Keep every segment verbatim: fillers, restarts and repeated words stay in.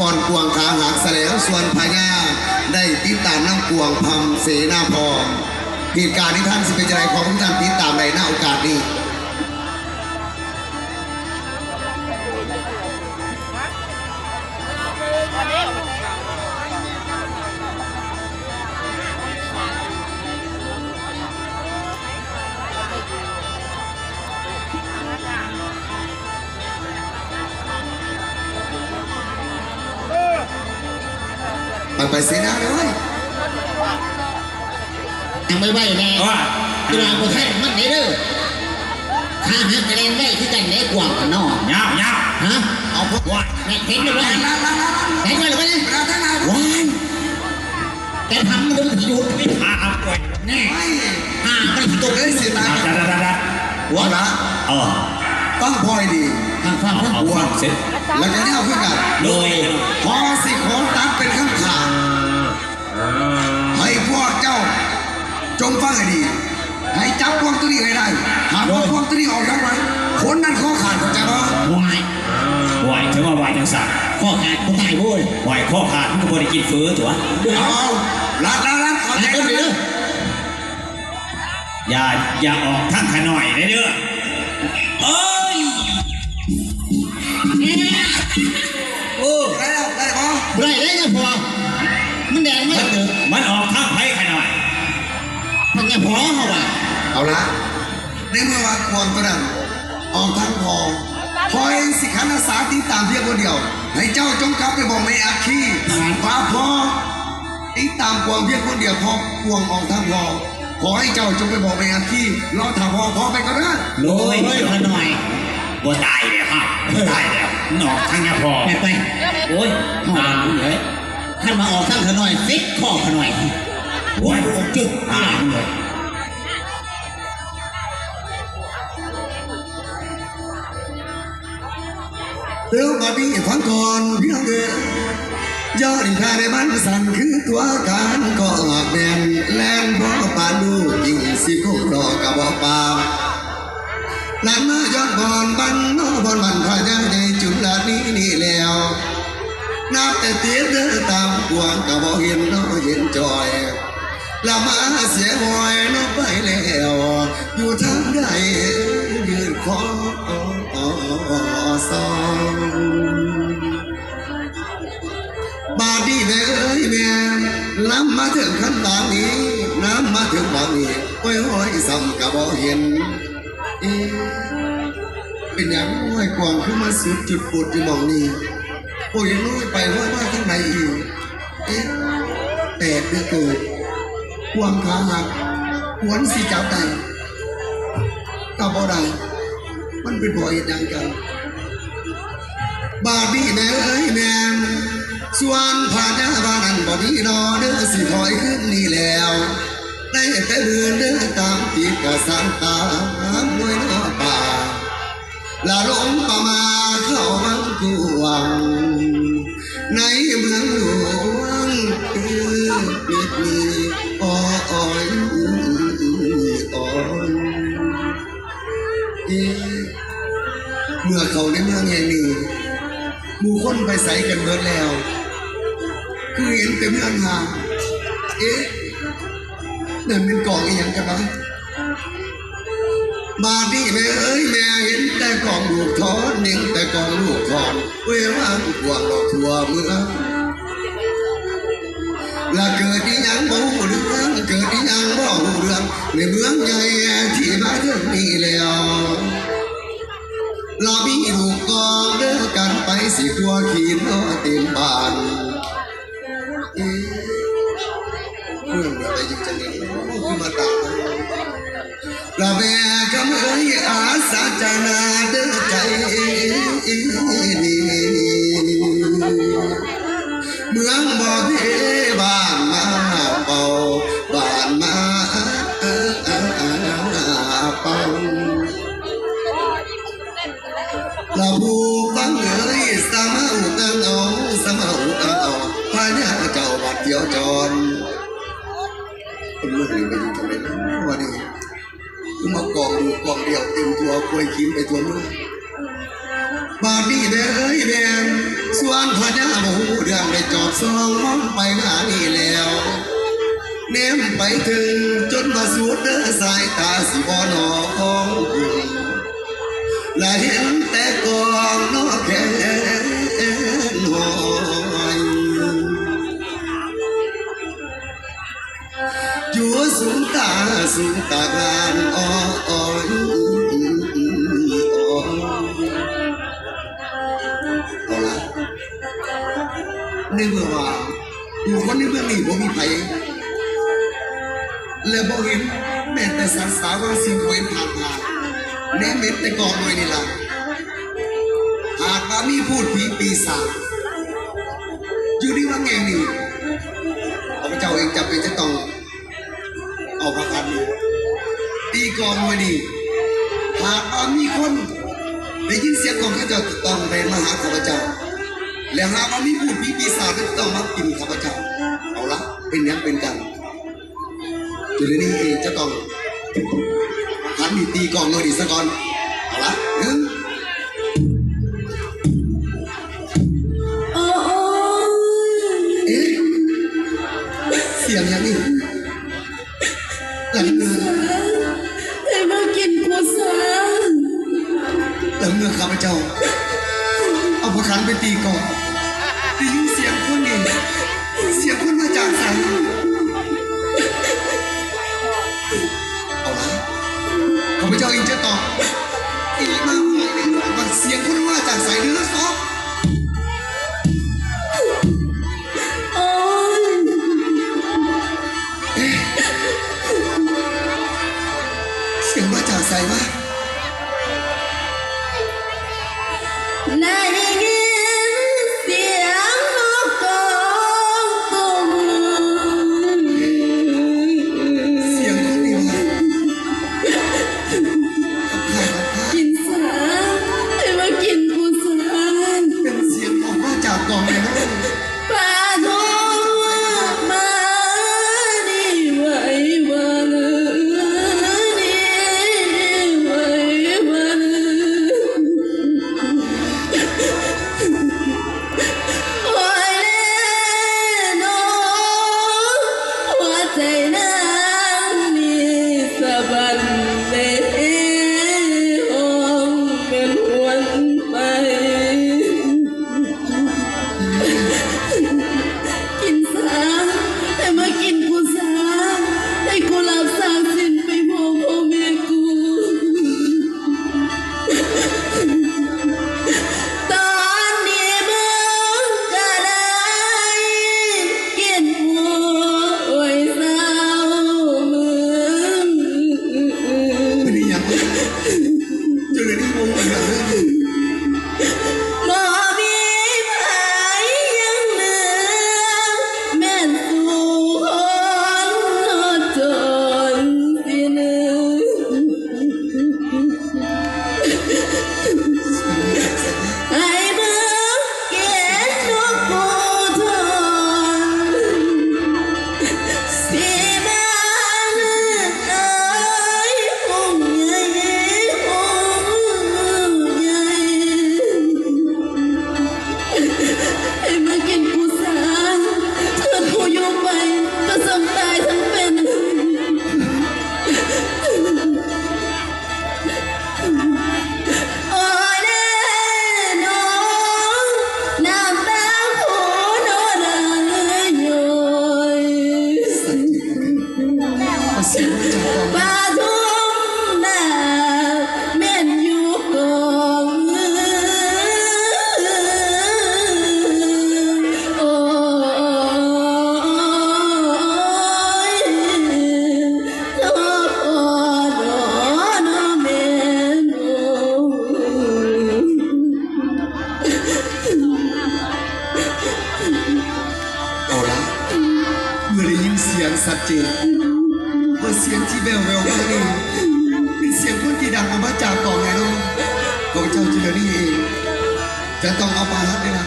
ก่อนกวางขาหักแสลงส่วนพญาได้ติดตามนำกวางพำเสนาพร เหตุการณ์ที่ท่านสิเป็นจังไดขอทุกท่านติดตามในหน้าโอกาสนี้ ไปไปเสนาเลย ยังไม่ไหวแน่ ว่า กีฬาประเทศมันนี่เด้อ ขาหักกระเด็นไว้ที่กันได้กว่างกันเนาะ ยาวยาว ฮะ เอาพวกว่า เนี่ยเห็นอยู่แล้ว เห็นไว้หรือไม่เนี่ย ว้าย แกทำมันถึงหยุด ไม่พาเอาป่วย แน่ อ่า มันตกเลยสิตาย ได้ได้ได้ได้ หัวละ เออ ฟังพลอยดี ฟังฟังฟัง เอาฟังเสร็จ แล้วจะแนวขึ้นกัน โดย พอสิขอตัดเป็นคำถาม ให้พวกเจ้า จงฟังให้ดี ให้จับพวกตัวนี้ให้ได้ หากว่าพวกตัวนี้ออกทางไหน คนนั้นข้อขาด เข้าใจบ่ ไหว ไหว ถือว่าไหวจังสัน ข้อขาด กูตายโว้ย ไหว ข้อขาด มันก็บ่ได้กินเฟอตัว เอา ลัดลัดลัด เอาใจกันเด้อ อย่า อย่าออกทางขาน้อยเด้อ เอ้ย โอ้ ได้แล้ว ได้บ่ บ่ได้เลยนะพ่อ มันแดงไหม มัน มันออกทางไผขาน้อย มันไงพ่อเขาว่า เอาละ ในเมื่อว่ากวางตัวนั้น ออกทางพ่อ พ่อเองสิขันอาสาติดตามเพียงคนเดียว ให้เจ้าจงกลับไปบอกแม่อัคคี ว่าพ่อ ติดตามกวางเพียงคนเดียว พ่อกวางออกทางพ่อ ขอให้เจ้าจงไปบอกแม่อัคคี รอถ้าพ่อ พ่อไปก่อนนะ โอ้ย เฮ้ย ขะน้อย บ่ตายแล้วฮะ บ่ตายแล้ว มันออกทางยาพ่อ ไปไป โอ้ย อ่า เฮ้ย คันมาออกทางขะน้อย ฟิกข้อขะน้อย โอ้ย จุด อ่า เลย เดี๋ยวบัดนี้ฟังก่อนพี่น้องเด้อ ยอดอินทาได้มันสั่นคือตัวการก็ออกแดนแล่นพ่อปานดูยิ่งสิโคกดอกกระบอกปา หลานมาย้อนบอนบันนอบอนบันพญาใหญ่จุลานี้นี่แล้ว นับแต่เตียเดินตามกวางกะบ่เห็นนอเห็นจอย ละมาเสียหอยนอไปแล้ว อยู่ทางใดยืนคอซอง บาดนี้แม่เอ้ยแม่ น้ำมาถึงขั้นบางนี้ น้ำมาถึงบางนี้ โอ้ยโอ้ยซ้ำกะบ่เห็น เอ๊ะ เป็นหยังห้อยกวางคือมาสุดจุดปวดอยู่หม่องนี้ โอ้ยลุยไปห้อยมาทางไหนอีก เอ๊ะ แปลกเหลือเกิน กวางขาหัก ควรสิจับได้ ก็บ่ได้ มันเป็นเพราะเหตุหยังกัน บาดนี้แม่เอ้ยแม่ ส่วนพญาบ้านนั้นบ่มีดอกเด้อ สิถอยขึ้นนี่แล้ว ได้แต่เดินเด้อตามติดกะสันตามด้วยนอป่า ละลงประมาเข้าวังกวาง ในเมืองหลวงคือปิดมีอ้อยอ้อย เอ๊ะ เมื่อเข้าในเมืองแห่งนี้ หมู่คนไปไสกันเบิดแล้ว คือเห็นแต่เมืองห่าง เอ๊ะ นั่นเป็นกองอีหยังกันวะ บาดนี้แม่เอ้ยแม่เห็นแต่กองลูกทอน เห็นแต่กองลูกทอน เววางกวางดอกทั่วเมือง ละเกิดอีหยังบ่ฮู้เรื่อง เกิดอีหยังบ่ฮู้เรื่อง ในเมืองใหญ่ที่มาเรื่องนี้แล้ว ละมีลูกกองเด้อกันไปสิตัวขีดนอเต็มบ้าน เอ๊ะ เรื่องอะไรอยู่จังเลย โอ้ คือมาตาม ละแม่กำเอ้ยอาสาจนาเด้อใจนี่ เมืองบ่อเพบ้านมาเป่า บ้านมาเป่า ละผู้ฟังเอ้ยสมาอุตังเอา สมาอุตังเอา พญาเจ้าบัดเดียวจร เป็นเรื่องนี้ไปอยู่จังเลยนะวันนี้ มากองอยู่กองเดียวเต็มตัวควยกินไปตัวเมือง บาดนี้เด้อเอ้ยแม่นส่วนพญาบ่ฮู้เรื่องได้จอบส่องมองไปหน้านี้แล้ว แนมไปถึงจนว่าสุดเด้อสายตาสิบ่หนอของ และเห็นแต่กองนอกแขนหอย อยู่สูงตาสูงตาการอ้อย เอาละ ในเมื่อว่าอยู่คนในเมืองนี้บ่มีไผ และบ่เห็นแม้แต่สัตว์สาว่าสิ่งเว้นผ่านมาแนมเห็นแต่กองน้อยนี่ล่ะ หากว่ามีพูดผีปีศาจอยู่ในวังแห่งนี้ ข้าพเจ้าเองจำเป็นจะต้องเอาพระคันนี้ตีกลองไว้นี่ หากว่ามีคนได้ยินเสียงกลองข้าพเจ้าจะต้องได้มาหาข้าพเจ้า และหากว่ามีพูดผีปีศาจก็จะต้องมากินข้าพเจ้า เอาละ เป็นหยังเป็นกัน จุลินีเองจะต้องหันนี่ตีกลองเลยดีซะก่อน เอาละ หนึ่ง โอ้ย เอ๊ะ เสียงอย่างนี้ หลังเมือง ให้มากินกูซะ หลังเมืองข้าพเจ้า เอาพระคันไปตีกลอง ได้ยินเสียงคนนี่ เสียงคนมาจากไส เอาละ ข้าพเจ้าเองจะตอบ อีกมากมายเลยว่าเสียงคนมาจากไสเด้อซอก โอ้ย เอ๊ะ เสียงมาจากไสวะ ได้ยินเสียงนกร้องตุ้ม เสียงคนนี่วะ กินซะ ให้มากินกูซะ เป็นเสียงออกมาจากกลองเลยนะ ปลาทองมานี่ไหววันนี้ไหววัน โอ้ยแน่นอนหัวใจนางนี่สะบันเลยห้องเป็นหวนไป กินซะ ให้มากินกูซะ ให้กูหลับสาสิ้นไปพร้อมพ่อแม่กู ตอนนี้มึงก็ได้กินหัวไอ้สาวมึง เป็นอีหยัง เจ้าเลยที่วงอีหยัง บ่มีไผยังเหลือ แม่นสู่คนนอจนสิเหลือ ให้มึงเกณฑ์นกผู้ทน สิมาเลือกเอ้ยองค์ใหญ่องค์ใหญ่ ให้มากินกูซะ เกิดกูอยู่ไป ก็สมตายทั้งเป็น โอ้แน่นอน น้ำตาคูนอนย้อย ปทุมนาแม่นอยู่กอง โอ้ย นอปอนอนอแม่นโอ้ เอาละ เมื่อได้ยินเสียงชัดเจน ว่าเสียงที่แว่วๆมานี่ เป็นเสียงคนที่ดังออกมาจากกองแน่นอน ของเจ้าเจริญนี่เอง จะต้องเอาปาฮัดนี่ละ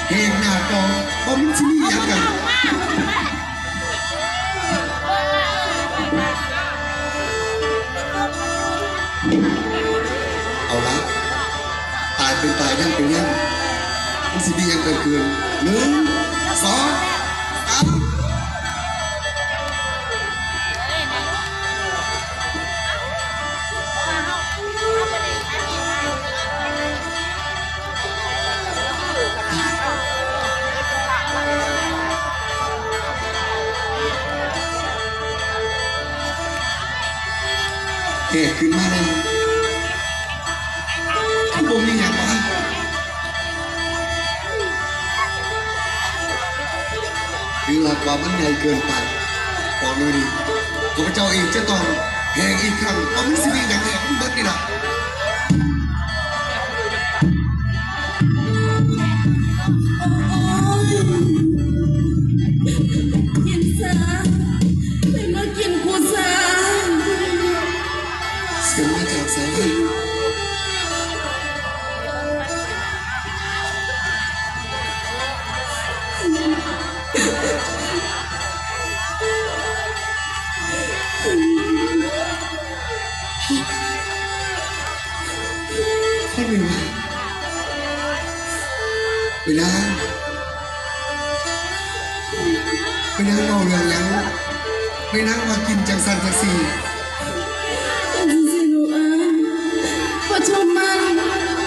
แหกหน้ากอง ว่ามันสิมีหยังกัน เอาละ ตายไป ตายยังเป็นยัง มันสิมีหยังเกิดขึ้น หนึ่ง สอง สาม แหกขึ้นมาแล้ว คือบ่มีหยังวะ หรือว่าความมันใหญ่เกินไป บอกเลยดิ ข้าพเจ้าเองจะต้องแหกอีกครั้ง ว่ามันสิมีหยังแหกมันเบิดนี่ล่ะ โอ๊ย กินซะ ไปมากินกูซะ เสียงมาจากไส คนหนึ่ง เวลา ไปนั่งเว้าเรื่องหยัง ไปนั่งว่ากินจังซั่นจังซี่ จังซี่ลูกเอ้ย ปทุมมา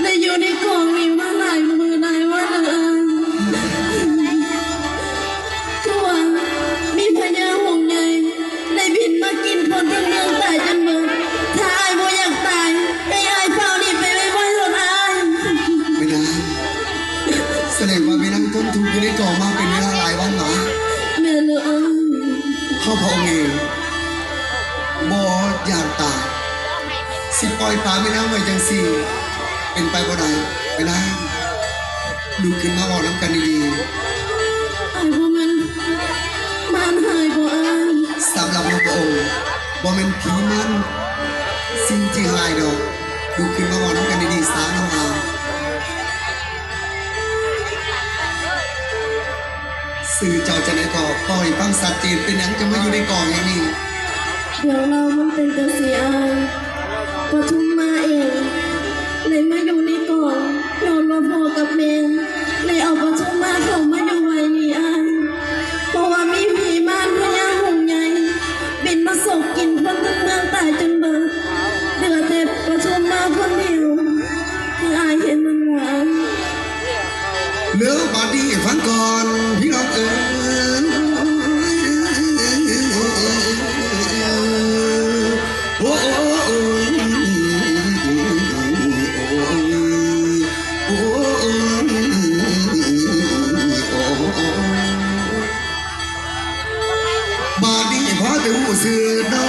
ได้อยู่ในกองนี้มาหลายมื้อหลายวันแล้วอ้าย คือว่ามีพญาหงส์ใหญ่ได้บินมากินคนทั้งเมืองตายจนเบิด ถ้าอ้ายบ่อยากตาย ให้อ้ายฟ้าวหนีไปไวๆโลดอ้าย ไม่ได้ แสดงว่าแม่นางทนทุกข์อยู่ในกองมาเป็นเวลาหลายวันหนา แม่นแล้วอ้าย เฮาพระองค์เองบ่อยากตาย สิปล่อยปละแม่นางไว้จังซี่ เป็นไปบ่ได้ แม่นาง ลุกขึ้นมาเว้านำกันดีๆ อ้ายบ่แม่นมารฮ้ายบ่อ้าย สำหรับเฮาพระองค์ บ่แม่นผีมารสิ่งที่ฮ้ายดอก ลุกขึ้นมาเว้านำกันดีๆ ซะน้องอาม ชื่อเจ้าจั่งใดก็เว้าให้ฟังชัดเจน เป็นหยังจะมาอยู่ในกองแห่งนี้ เรื่องราวมันเป็นจั่งซี้อ้าย ปทุมมาเอง เลยมาอยู่ในกอง ย้อนว่าพ่อกับแม่ เลยเอาปทุมมาเข้ามาอยู่ไว้นี่อ้าย เพราะว่ามีผีมารพญาหงส์ใหญ่ บินมาฉกกินคนทั้งเมืองตายจนเบิด เหลือแต่ปทุมมาคนเดียว คืออ้ายเห็นมันหลาย เรื่องบาดนี้ฟังก่อนพี่น้องเอ๋ย โอ้ บาดนี้พอจะฮู้ชื่อน้อ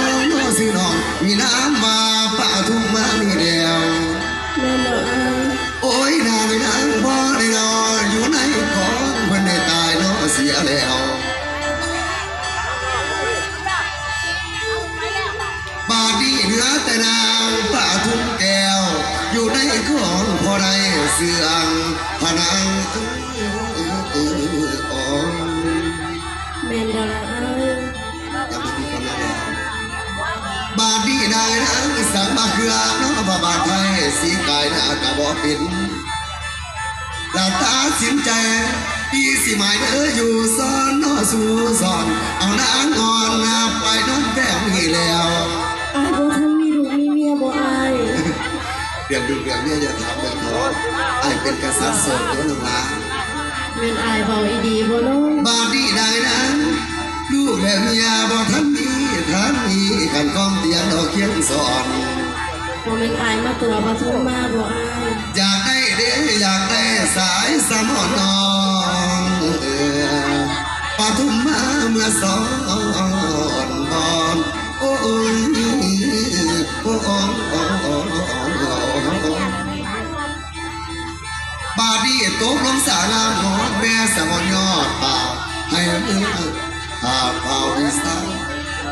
ง ชื่อน้อง มีนามว่าปทุมมานี่แล้ว แม่นบ่อ้าย โอ้ย นางนางพ่อได้นอนอยู่ในกอง เพิ่นได้ตายเนาะเสียแล้ว บาดนี้เหลือแต่นางปทุมแก้ว อยู่ในกองพ่อได้เสื่องพะนาง แม่นดอกอ้าย บาดนี้นางนางสังมาเครือเนาะ พระบาทไทยสีกายหน้ากะบ่เป็น ละตัดสินใจ พี่สิหมายเด้ออยู่ซ่อนเนาะสู่ซ่อน เอานางอ่อนนะไปนอนแต้มนี่แล้ว อ้ายบ่ทันมีลูกมีเมียบ่อ้าย เรื่องลูกเรื่องเมียอย่าถามเรื่องเขา อ้ายเป็นกษัตริย์โสดเด้อน้องหลา แม่นอ้ายเว้าอีหลีบ่เนาะ บาดนี้นางนาง ลูกและเมียบ่ทันมี ทันมี คันคองเตียงดอกเคียงสอน บ่แม่นอ้ายมาตั๋วปทุมมาบ่อ้าย อยากได้เด้ อยากได้สายสมอนน้อง เออ ปทุมมาเมื่อสอนบอน โอ้ย โอ้ย บาดนี้ตกลงสาลาหมอนแม่สมอนยอดป่า ให้เมื่อหาเผาอีสาน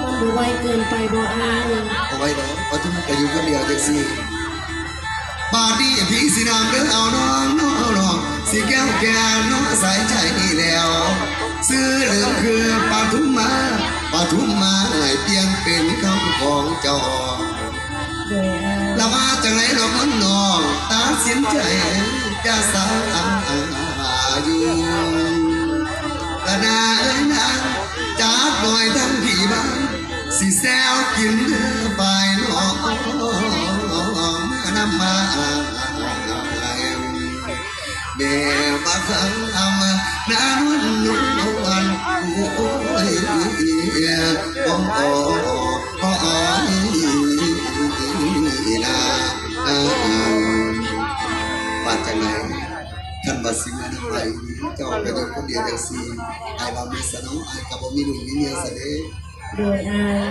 มันบ่ไวเกินไปบ่อ้าย เอาไว้ดอก ปทุมก็อยู่คนเดียวจังซี่ บาดนี้พี่สินำเด้อเอาน้องน้องน้อง สิแก้วแก้วน้องสายใจนี่แล้ว ซื้อเหลืองคือปทุมมา ปทุมมาให้เปลี่ยนเป็นคำของเจ้า โดยอ้าย ละว่าจังไรดอกน้องน้อง ตัดสินใจ จะสาอยู่ละนานนานจากหน่อยทั้งที่บ้านสิแซวกินเด้อฝ่ายน้องมานำมา แม่มาคำนานวลนวลโอ้ยโอ้โอ้ยนาว่าจังไหนท่านว่าสิมาทำไมเจ้าไปโดนคนเดียวจังซี่ไอ้ว่ามีสนองไอ้กับบ่มีลุงมีเมียซะเด้ โดยอ้าย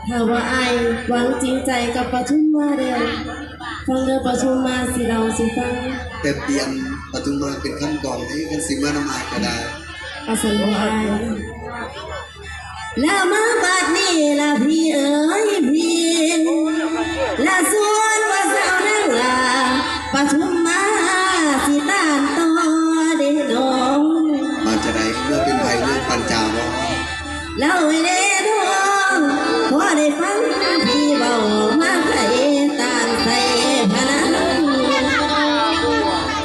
ถ้าว่าอ้ายหวังจริงใจกับปทุมมาแล้ว ฟังเด้อปทุมมาสิเล่าสิฟัง แต่เปลี่ยนปทุมมาเป็นคำกลองให้กันสิมานำอ้ายก็ได้ อาสันบ่อ้าย แล้วมาบัดนี้ละพี่เอ๋ยพี่ ละส่วนว่าสาวนางลาปทุมมาสิต้านต่อเด้น้อง มาจะได้เมื่อเป็นไผเรื่องปัญจาบ่ แล้วเด้น้อง พอได้ฟังพี่เว้ามาไขตานใส่พนัน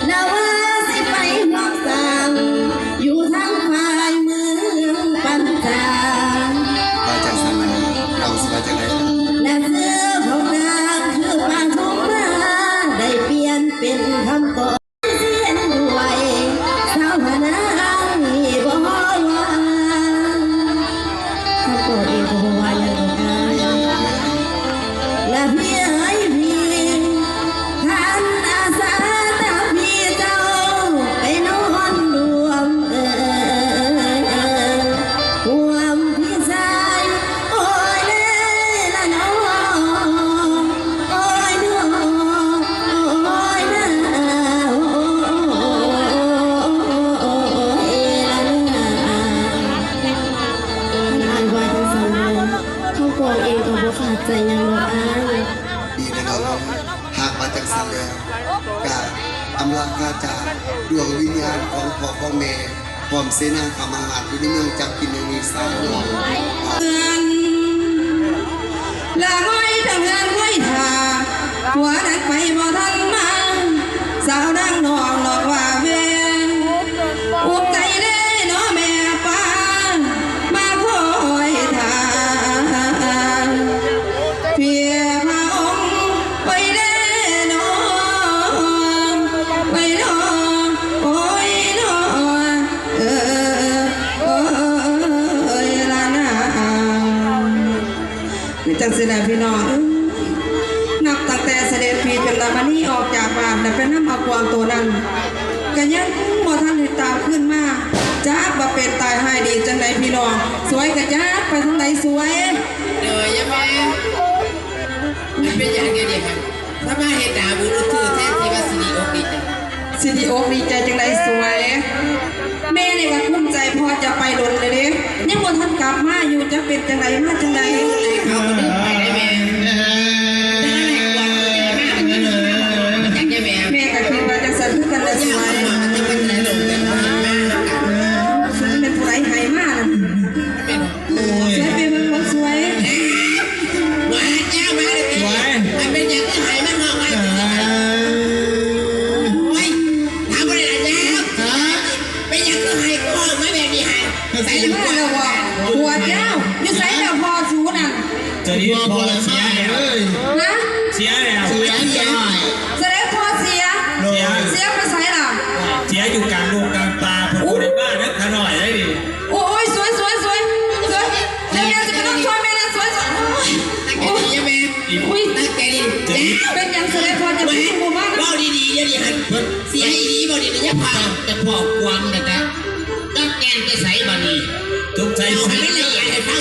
แล้วว่าสิไปฮอกสร้าง อยู่ทางฝ่ายเมืองปัญจา ว่าจังซั่นล่ะ น้องสิว่าจังใด และชื่อของนางคือปทุมมา ได้เปลี่ยนเป็นคำกลอนเสียงด้วย สาวพนังนี่บ่ว่า คำกลอนเองก็บ่ว่าหยังดอกนะ และพี่เอ๋ยพี่ ท่านอาสาตามพี่เจ้าไปนอนรวม เออ ห่วงพี่ชาย โอ้ยเล่ละน้อง โอ้ยน้อง โอ้ยนา โอ้ยละนา ท่านอ้ายว่าจังซั่นเด้อ คำกลอนเองก็บ่ขาดใจหยังดอกอ้าย ดีแล้วเนาะ หากว่าจังซั่นแล้ว กะอำลาพระจากดวงวิญญาณของพ่อของแม่ พร้อมเสนาข้ามาหาดอยู่ในเมืองจักกินในนี้สามเดือน เฮือน ละห้อยทางเฮือนห้อยท่า ผัวนั้นไปบ่ทันมา สาวนางนอกนอกว่าแวง อุกใจเด้เนาะแม่ป้า มาคอยท่า เพียพระองค์ไปเด้เนาะ ไปเนาะ โอ้ยเนาะ เออ โอ้ยละนา นี่จังสิแหละพี่น้อง นับตั้งแต่เสด็จพี่จุลมณีออกจากบ้านแล้วไปนำเอากวางตัวนั้น ก็ยังบ่ทันได้ตามคืนมา จักว่าเป็นตายร้ายดีจังใดพี่น้อง สวยกะจักไปทางใดสวย เด้อยะแม่ มันเป็นหยังไงเนี่ยครับ ถ้ามาเฮ็ดหน้าบูรุษคือแท้ที่ว่าสิดีอกดีใจ สิดีอกดีใจจังใดสวย แม่นี่ก็คุ้มใจพ่อจะไปโดนเลยเด้ ยังบ่ทันกลับมาอยู่ จะเป็นจังใดมาจังใด เขาก็ดึงไปได้แม่ จังได้แม่ แม่ก็คิดว่าจังซั่นคือกันแหละสวย มันเป็นผู้ใดให้มาล่ะ โอ้ย สวยไปเบิ่งบ่สวย ว้าเจ้ามาเลย ว้าย มันเป็นหยังคือให้มันออกมา ว้าย โอ้ย ถามบ่ได้ล่ะเจ้า ฮะ เป็นหยังคือให้กูออกมาแบบนี้ให้ ใส่ลูก มาแล้วบ่ ปวดเจ้า อยู่ไสแล้วพ่อสูนั่น จะรีบพอเสียแล้ว เอ้ย นะ เสียแล้ว เสีย เสีย เสด็จพ่อเสีย เสีย เสียไปไสล่ะ เสียอยู่กลางดงกลางป่า ผมบ่ได้มาเด้อ ขาน้อยเด้อนี่ โอ้ย สวย สวย สวย สวย เดี๋ยวแม่จะไปนอนช่วยแม่นะ สวย สวย โอ้ย โอ้ย อุ้ย ตั้งใจดี เป็นหยังเสด็จพ่อจะไปอยู่หมู่บ้าน เว้าดีๆ เดี๋ยวนี้หันเพิ่นเสียอีหลี เว้าดีๆ อย่าพา จะพอกวางนะจ๊ะ จักแกนไปไสบัดนี้ สงสัย เอาให้มันละเอียดให้ฟัง